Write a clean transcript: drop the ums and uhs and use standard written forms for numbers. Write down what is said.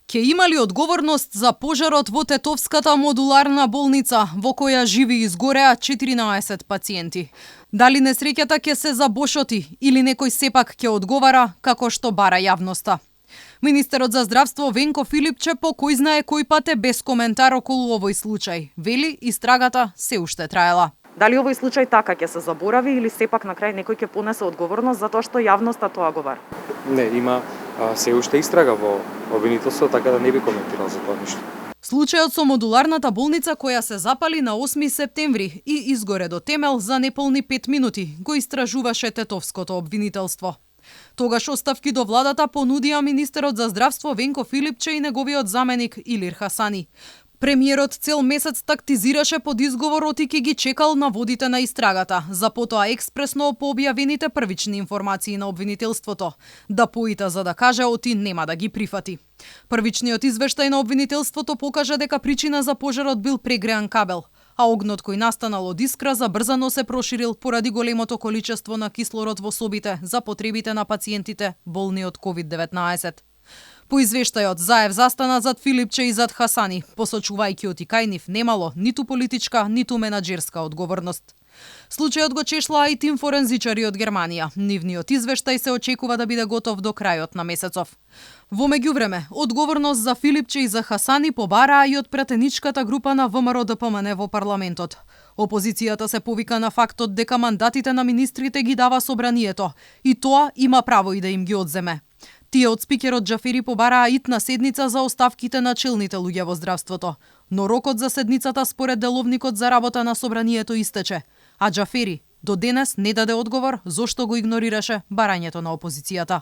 Ке има ли одговорност за пожарот во Тетовската модуларна болница, во која живи и изгореа 14 пациенти? Дали несреќата ќе се забошоти или некој сепак ќе одговара како што бара јавноста? Министерот за здравство Венко Филипче по кој знае кој пат е без коментар околу овој случај. Вели, истрагата се уште траела. Дали овој случај така ќе се заборави или сепак на крај некој ќе понесе одговорност за тоа што јавноста тоа го бара? Не, има се уште истрага во обвинителство, така да не би коментирал за тоа ништо. Случајот со модуларната болница која се запали на 8 септември и изгоре до темел за неполни 5 минути го истражуваше Тетовското обвинителство. Тогаш оставки до владата понудија министерот за здравство Венко Филипче и неговиот заменик Илир Хасани. Премиерот цел месец тактизираше под изговорот и ќе ги чекал на водите на истрагата, за потоа експресно по објавените првични информации на обвинителството, да поита за да каже оти нема да ги прифати. Првичниот извештај на обвинителството покажа дека причина за пожарот бил прегреан кабел, а огнот кој настанал од искра забрзано се проширил поради големото количество на кислород во собите за потребите на пациентите болни од COVID-19. По извештајот, Заев застана зад Филипче и зад Хасани, посочувајќи оти кај нив немало ниту политичка, ниту менаџерска одговорност. Случајот го чешлаа и тим форензичари од Германија. Нивниот извештај се очекува да биде готов до крајот на месецов. Во меѓувреме, одговорност за Филипче и за Хасани побараа и од пратеничката група на ВМРО-ДПМН во парламентот. Опозицијата се повика на фактот дека мандатите на министрите ги дава собранието и тоа има право и да им ги одземе. Тие од спикерот Џафери побараа итна седница за оставките на челните луѓе во здравството, но рокот за седницата според деловникот за работа на собранието истече, а Џафери до денес не даде одговор зошто го игнорираше барањето на опозицијата.